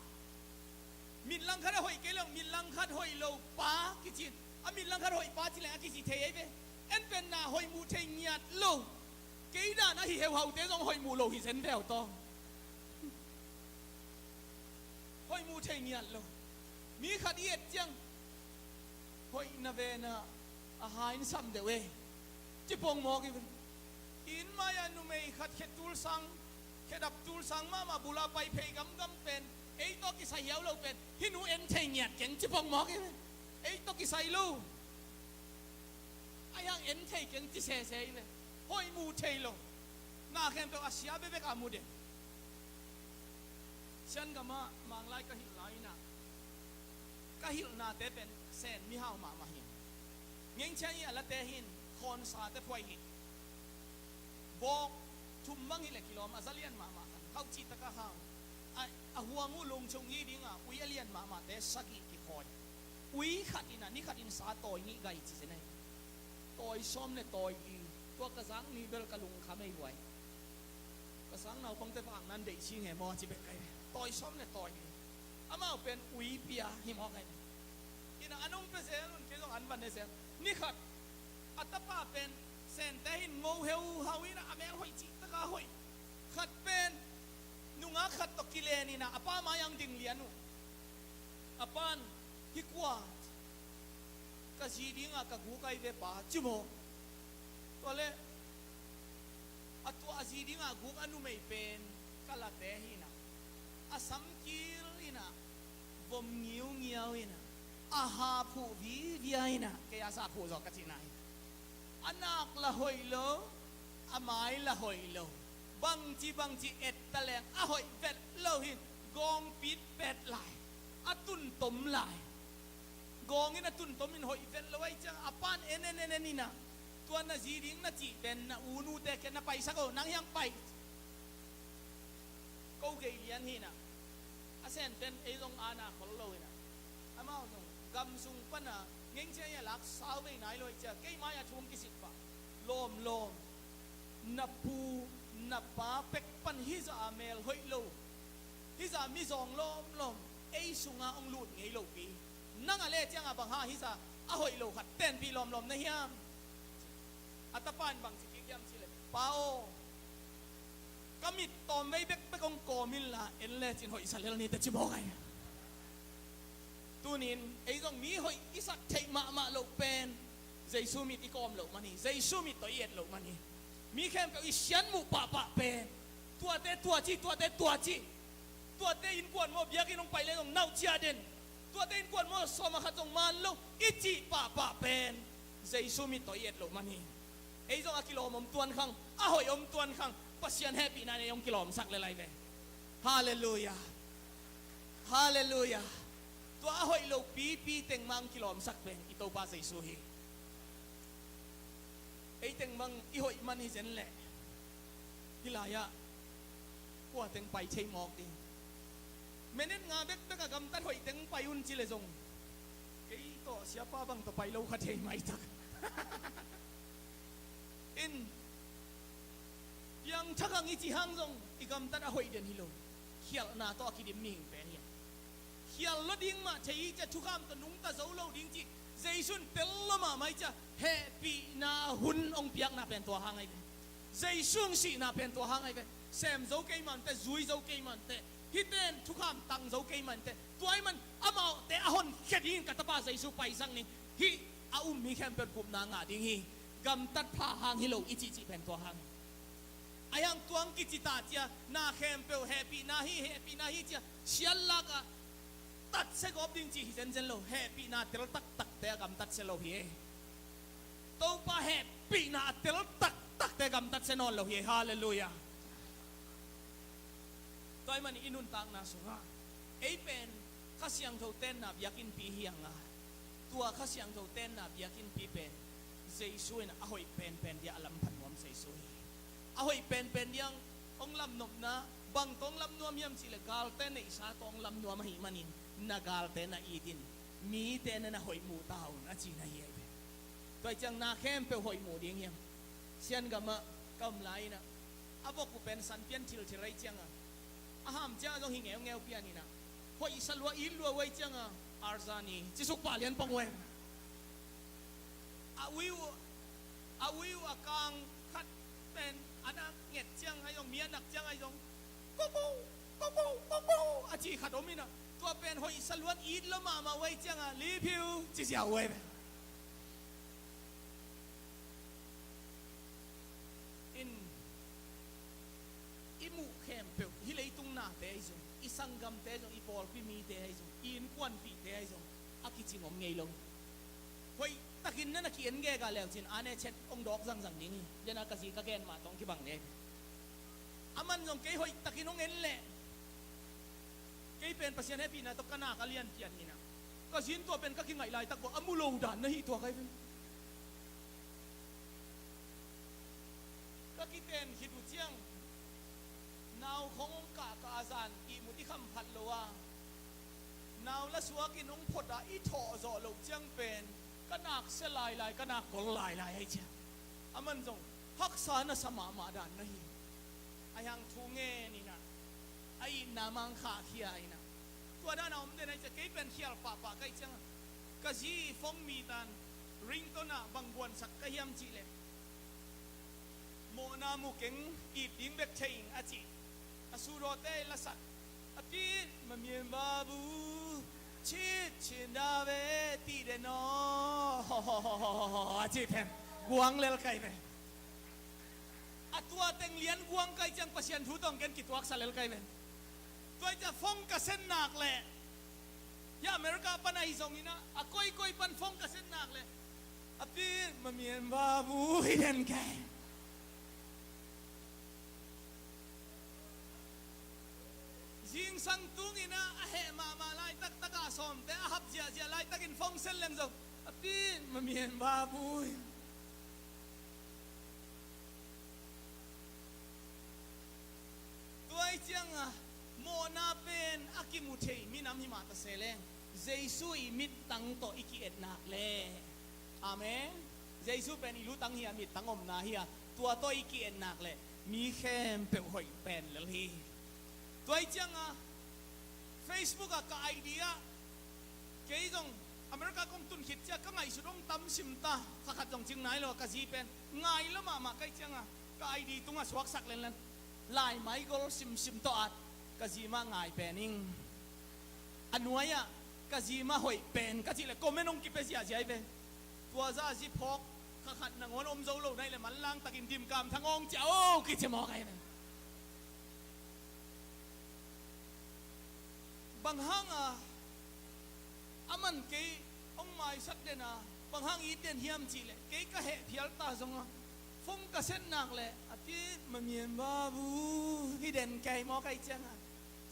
Mit langkhat a hoih kei lo, mit langkhat hoih lo pa kici in. A mit langkhat hoih pa ci leng a kici thei ahi ve. En pen na hoih muh thei ngiat lo. Kei dan a hi heuhaute zong hoih muh lo hi zen veu tawh. Hoih muh thei ngiat lo. Mi khat i et ciang hoih na ve na a ha in sam deuh e. Ci pong mawk i ve. Inn mai-ah numei khat khe tul sang, khe dap tul sang mahmah bula pai phei gamgam pen, ei tawh kisai hiau lo pen, hih nu en thei ngiat keng ci pong mawk i ve. Ei tawh kisai lo. A hiang en thei keng ci sese i ve. Hoih muh thei lo. Na khempeuh a sia bekbek a mu den. Sian gamah Manglai ka hilh lai inah, ka hilhnate pen Sen mihau mahmah hi. Ngengchia i a late hin khawnsate phuai hi. Bawk thum bang hileh kilawm a za lian mahmah khan khauh cih taka hau. A, a huang uh lungchung hi dinga ui a lian mahmahte sagih kikhawi. Ui khat inah ni khat in sa tawi ngih gai ci zen ahi. Tawi sawm le tawi li. Tua ka zak ni bel ka lungkham ei huai. Ka sang naupangte vak nan deih sing he maw a ci bek kai. Tawi sawm le tawi li. Amau pen ui pia hi maw kai. Inah an hong pia zel un kei zong an van ne zel. Ni khat a tapa pen Sente hin ngo heu hau inah a mel hoih cih taka hoih. Khat pen nungak khat tawh kilen inah a pa mai ang ding lian uh. A pan hi kua ka zi dinga ka guk ahi ve pa ci maw? Tua leh a tua a zi dinga guk a numei pen ka late hi inah a samkil inah vom ngiungiau inah a ha phuh vivia inah kei a sa phuh zaw ka cihna hi. A nak la hoih lo, a mai la hoih lo. Bangci bangci et taleng a hoih vet lo hin gawng pitpet lai. A tuntom lai. Gawng in a tuntom in hoih vet lo ahi ciang a pan en en en en inah tua na zi ding na cih pen na u nute ke na paisak o nang hiang pai. Ko gei lian hinah a Senten ei zong ana khol lo inah, amau zong gam sung pana ngengcia i a lak sau vei nai lo i cia, kei mai-ah thu hong kisit pah. Lawmlawm, na pu na pa pek pan hizah a mel hoih lo, hizah mizawng lawmlawm ei sungah hong lut ngei lopi, nang a le ciangah bang ha hizah a hoih lo khat tenpih lawmlawm na hiam? A tapa in bang ci kik hiam cih leh, Pa aw, ka mit tawmvei bekbek hong kawm inla en lecin hoihsa lel ni teh ci mawk ai. Tunin ei zong mi hoih i sak theih mahmah loh pen Jesu mit i kawm loh man hi. Jesu mit tawh i et loh man hi. Mi khempeuh i sian muh pahpah pen tuate tua ci, tuate tua ci, tuate innkuan maw biakinn hong pai le zong nauh cia den, tuate innkuan maw sawm a khat zong man lo i cih pahpah pen Jesu mit tawh i et loh man hi. Ei zong a kilawm om tuan khang, a hoih om tuan khang, Pasian hehpihna in ei hong kilawmsak lel ai ve. Halleluiah. Halleluiah. Tua a hoih lo pipi teng mah hong kilawmsak pen i Topa Jesu hi. Ei teng bang i hoih man hi zen leh hih lai-ah kua teng pai thei mawk ding? Minute nga bekbek a gamtat hoih teng pai un ci le zong kei tawh siapa bang tawh pai lo kha thei maitak. In piangthak ang i ci hang zong i gamtat a hoih den hi lo. Khialhna tawh a kidim mihing pen hi a, khial lo ding mah thei hi cia, thukham tawh nungta zo lo ding cih Jesu in tel lo mahmah hi cia, hehpihna hun hong piakna pen tua hang ai ve. Jesu hong sihna pen tua hang ai ve. Sem zo kei mah inteh, zui zo kei mah inteh, hihte in thukham tang zo kei mah inteh, tua ahih man amaute a honkhia dingin ka tapa Jesu paisak ning. Hih a um mi khempeuh in gupna ngah ding hi. Gamtat pha hang hi lo i cihcih pen tua hang hi. Ahi hang tua hong kici ta cia, na khempeuh hehpihna hi, hehpihna hi cia siatlak a tatsia gawp ding cih hi zenzen lo. Hehpihna tel taktakte a gamtatsia lo hi e. Topa hehpihna a tel taktakte gamtatsia nawn lo hi e. Halleluiah. Tua ahih manin i nuntakna sungah ei pen Kha Siangtho tenna biakinnpi hi hang a, tua Kha Siangtho tenna biakinnpi pen Jesu in a hoih penpen dia a lampha nuam Jesu hi. A hoih penpen dia hong lamnopna bang tawh hong lamnuam hiam cih leh galte neihsa tawh hong lamnuam ahih manin na galte na it in mite na na hoih muh ta un a cihna hi ai ve. Tua ahih ciang na khempeuh hoih muh ding hiam? Sian gamah ka om lai inah a vok uh pen san pian thilthil ahih ciangah a ham ciangah zong hi ngeungeu pian inah hoihsa lua it lua uh ahih ciangah arzani cisuk pah lian pong uh e. A ui uh, a ui uh a kang khat pen a na nget ciang ahi zong, mi a nak ciang ahi zong, koko, koko, koko a cih khat om inah tua pen hoihsa luan it lo mahmah uh ahih ciangah liphiu ci ziau uh e. In i muh khempeuh, hih leitung nate ahi zong, i sanggamte ahi zong, i pawlpi mite ahi zong, i innkuanpihte ahi zong a kicing om ngei lo. Hoihtakin na na ki-en gega leucin a ne chet hong dawk zangzang ding hi. Dena ka zi ka gen mah tawh hong kibang ding hi. A man zong kei hoihtakin hong en leh kei pen Pasian hehpihna tawh ka nak a lianpian inah ka zi in tua pen ka kingaih laitak bawh a mu lo dan na hi tua kai pen. Ka kiten khit uh ciang nau khong hong kahkah a zan ihmut i kham phat lo a, nau lasuak in hong phot a i thawh zawh loh ciang pen ka nak sia lailai, ka nak gol lailai ahih ciang a man zong haksa na sa mahmah dan na hi. Ahi hang thu ngen inah a itna mah hong khahkhia inah tua dan a om den ahih ciang kei pen khial pahpah ka hih ciangah ka zi phone mi tan ringtone ah bang buansak ka hiam cih leh mawhna mu keng, it ding bek thei ing a cih a sudawte i lasak a pi in mamian babu cit cin dave tih den aw a cih pen guang lel kai ve. A tua teng lian guang kai ciang Pasian thu tawh ken kituaksa lel kai ven. Tua i ciah phone ka sen nak leh hia America pan ahi zong inah a koikoi pan phone ka sen nak leh a pi in mamian babu hi den kai. Zingsang tung inah a heh mahmah laitak, taka sawmte a hap ziahziah laitakin phone sen leng zong a pi in mamian babu hi. Tua i ciangah Mawhna pen a kimu thei minam hi mah ta se leng, Jesu i mittang tawh i ki-et nak leh. Amen. Jesu pen i lutang hi a, mittang omna hi a, tua tawh i ki-et nak leh mi khempeuh hoih pen lel hi. Tua hi cianga Facebook ah ka I D ah, kei zong America kong tun khit ciang ka ngaihsut hong tam sim ta, kha khat zong cing nai lo, ka zi pen ngai lo mahmah ka hih cianga ka I D tungah suaksak lenlen, lai mai gol simsim tawh at, ka zi mah ngai pen ing. A nuai-ah ka zi mah hoih pen ka cih leh comment hong kipia ziahziah hi ve. Tua zah a zi phawk kha khat nangawn om zo lo nai leh manlang takin Dimkam Thang Awng cia o kici mawk ahi ve. Bang hanga a man kei hong maisak den a, bang hang it den hiam cih leh, kei ka heh phial ta zong a, phone ka set nak leh a ti, "Mamian babu," hi den kei maw, ka hih cianga,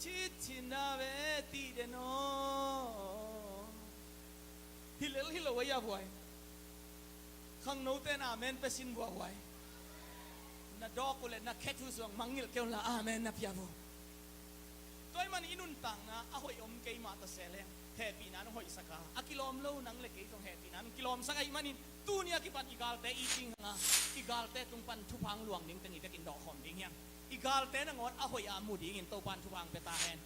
"Citcin na ve," ti den aw. Hi lel hi lo a, ya buai. Khangnote in amen pia sin buahuai. Na dawk uh leh na khet uh zong mangngilh kei un la, amen na pia uh. Tua ahih manin i nuntakna a hoih om kei mah ta se leng, hehpihna in hong hoihsak a, a kilawm lo nang leh kei zong hehpihna in hong kilawmsak ahih manin, tuni a kipan i galte it ding hang a, i galte tung pan thupha hong luang ding teng i vekin dawhkhawm ding hi hang. I galte nangawn a hoih a mu dingin Topa in thupha hong pia ta hen.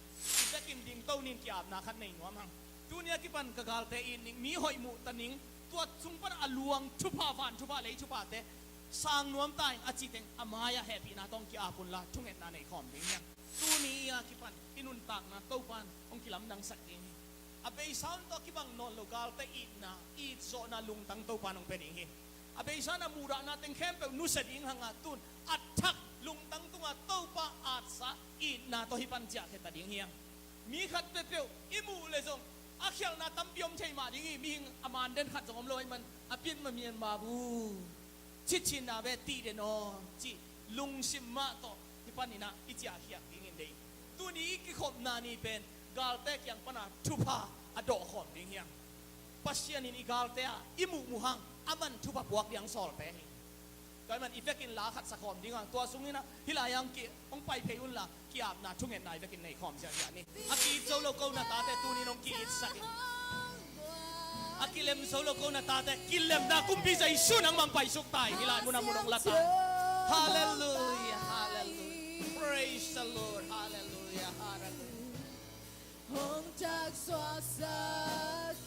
I vekin dingto nin, ki-apna khat nei nuam hang. Tuni a kipan ka galte it ning, mi hoih muh ta ning, tua sung pan a luang thupha, van thupha, lei thuphate sang nuam ta in a cih teng a mai-ah hehpihna tawh hong ki-ap un la, thungetna nei khawm ding hi hang. Tuni a kipan i nuntakna Topa in hong kilamdangsak ding hi. A beisa un tawh kibang nawn lo galte itna, itzawhna lungtang Topa in hong pia ding hi. A beisa in a muhdahna teng khempeuh nusia ding hang a, tu-in a thak lungtang tungah Topa atsa itna tawh hih pan ciahkhia ta ding hi hang. Mi khat peuhpeuh i muh leh zong a khialhna tampi om thei mah ding hi. Mihing a man den khat zong om lo ahih man, "A pian mamian babu, citcin na ve," ti den aw, cih lungsim mah tawh hih panin ah i ciahkhiat dingin deih. Tuni i kikhopna ni pen galte kiang pana thupha a dawhkhawm ding hi hang. Pasian in i galte ah i muhmuh hang a man thupha puak ding sawlte hi. Tua ahih man i vekin la khat sakhawm ding hang, tua sungin ah hih lai-ah hong ki, hong pai phei un la, ki-apna, thungetna i vekin nei khawm ziahziah ni. A ki-it zo lo ko na tate tuni in hong ki-itsak in. A kilem zo lo ko na tate, kilemna kumpi Jesu nangmah hong paisuk ta in, hih lai munah mun hong la ta in. Halleluiah, halleluiah. Praise the Lord. Halleluiah, halleluiah. Hong thaksuaksak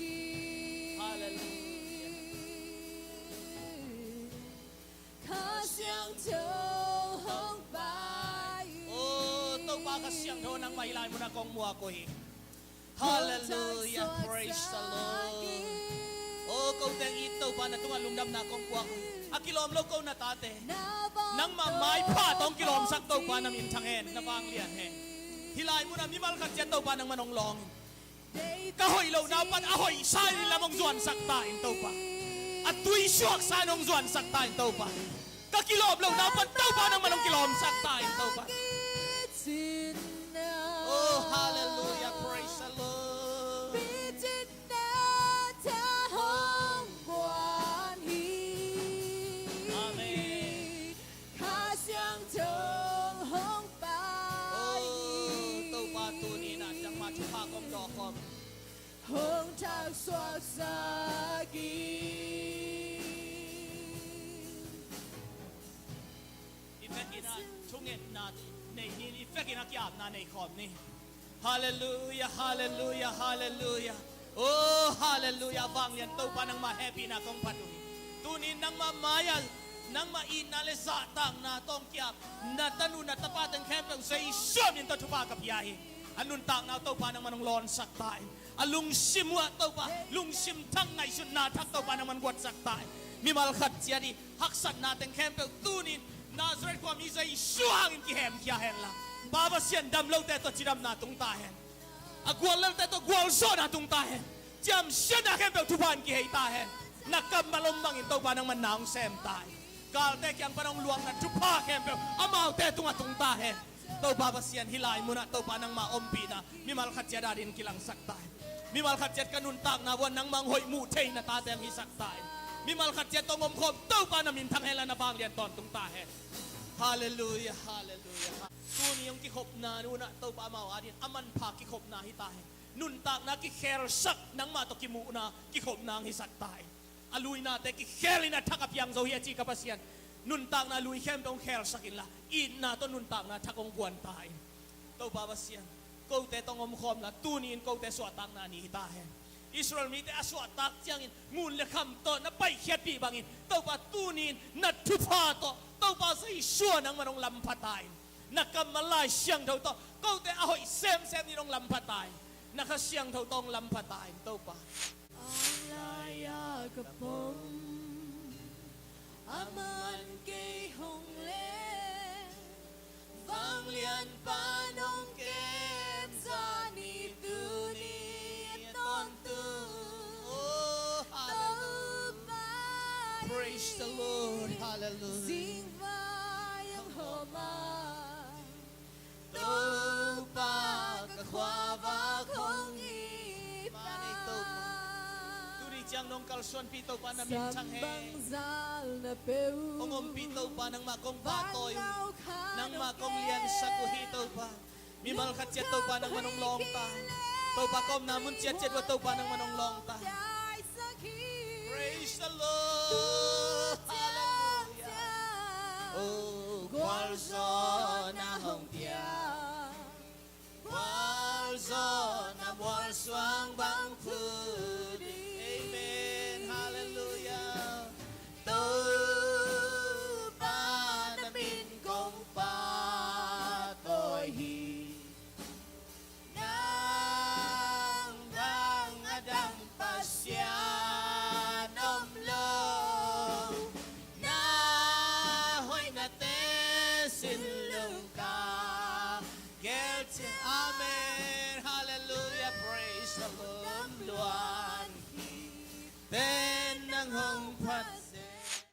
in. Halleluiah. Kha Siangtho hong pai in. Oh, Topa Kha Siangtho nangmah hih lai munah kong muak uh hi. Halleluiah, praise the Lord. Oh, ko teng it Topa, na tungah lungdamna kong puak uh hi. A kilawm lo ko na tate, nangmah maipha tawh hong kilawmsak Topa, na minthang hen, na vanglian hen. Hih lai munah mimal khat ciat Topa nangmah hong lawng in. Ka hoih lohna pan a hoihsa in lam hong zuansak ta in Topa. A tuisuaksa in hong zuansak ta in Topa. Ka kilawm lohna pan Topa nangmah hong kilawmsak ta in Topa. Oh, halleluiah, praise the Lord. Amen. Kha Siangtho hong pai. Oh, Topa tuni-in ah nangmah thupha kong dawhkhawm. Hong thaksuaksak in. I vekin ah thungetna nei ni, i vekin ah ki-apna nei khawm ni. Halleluiah, halleluiah, halleluiah. Oh, halleluiah. Vanglian Topa, nangmah hehpihna kong phat uh hi. Tuni-in nangmah mai-ah, nangmah itna le zahtakna tawh hong ki-ap na tanu na tapa teng khempeuh Jesu min tawh thupha ka pia hi. A nuntakna uh Topa nangmah hong lawnsak ta in. A lungsim uh ah Topa, lungsim thak, ngaihsutna thak Topa nangmah hong guatsak ta in. Mimal khat ciat i haksatna teng khempeuh tuni-in Nazareth khuami Jesu hangin kihemkhia hen la, Pa Pasian, dam lote tawh cidamna tung ta hen. A guallelte tawh gualzawhna tung ta hen. Ciamsiatna khempeuh thupha in kihei ta hen. Na kammal om bangin Topa nangmah na hong sem ta hen. Galte kiang pan hong luangna thupha khempeuh amaute tungah tung ta hen. Topa Pasian, hih lai munah Topa nangmah ompihna mimal khat ciat adingin kilangsak ta hen. Mimal khat ciat ka nuntakna uah nangmah hong hoih muh theihna tate hong hisak ta hen. Mimal khat ciat tawh hong omkhawm Topa na minthang hen la, na vanglian tawntung ta hen. Halleluia, halleluia. Tuni hong kikhopna nunah Topa amau adingin a manpha kikhopna hi ta hen. Nuntakna kikhelsak nangmah tawh kimuhna kikhopna hong hisak ta hen. A luinate kikhel in a thak a piang zo hi a ci ka Pasian. Nuntakna lui khempeuh hong khelsak inla itna tawh nuntakna thak hong guan ta hen. Topa Pasian, kote tawh hong omkhawm la, tuni in kote suahtakna ni hi ta hen. Israel mite a suahtak ciangin ngun le kham tawh na paikhiatpih bangin Topa tuni in na thupha tawh Topa Jesu nangman hong lampha ta hen. Na kammal Lai Siangtho tawh kote a hoih semsem ni in hong lampha ta hen. Na Kha Siangtho tawh hong lampha ta hen Topa. Ang lai-a ka pom, a man kei hong leh, vanglianpa nong kem zah ni tuni a tawntung. Oh, hallelujah. Topa, praise the Lord. Hallelujah. Zingvai ang homa, Topa, ka khuavak hong it. Mane Topa, tuni ciang nong kalsuanpih Topa, na min thang hen. Hong ompih Topa, nangmah kong pahtawi uh, nangmah kong liansak uh hi Topa. Mimal khat ciat Topa, nangman hong lawng ta hen. Topa, ka omna mun ciatciat uh ah Topa, nangman hong lawng ta hen. Praise the Lord. Hallelujah. Oh, gualzawhna hong pia, gualzawhna mualsuang bang phu ding. Amen. Hallelujah. Topa, na min kong pahtawi hi. Nang bang a dang Pasian om lo, na hoihnate sin lungka gel ciat. Amen. Hallelujah. Praise the Lord. Nam luan khit nang hong phat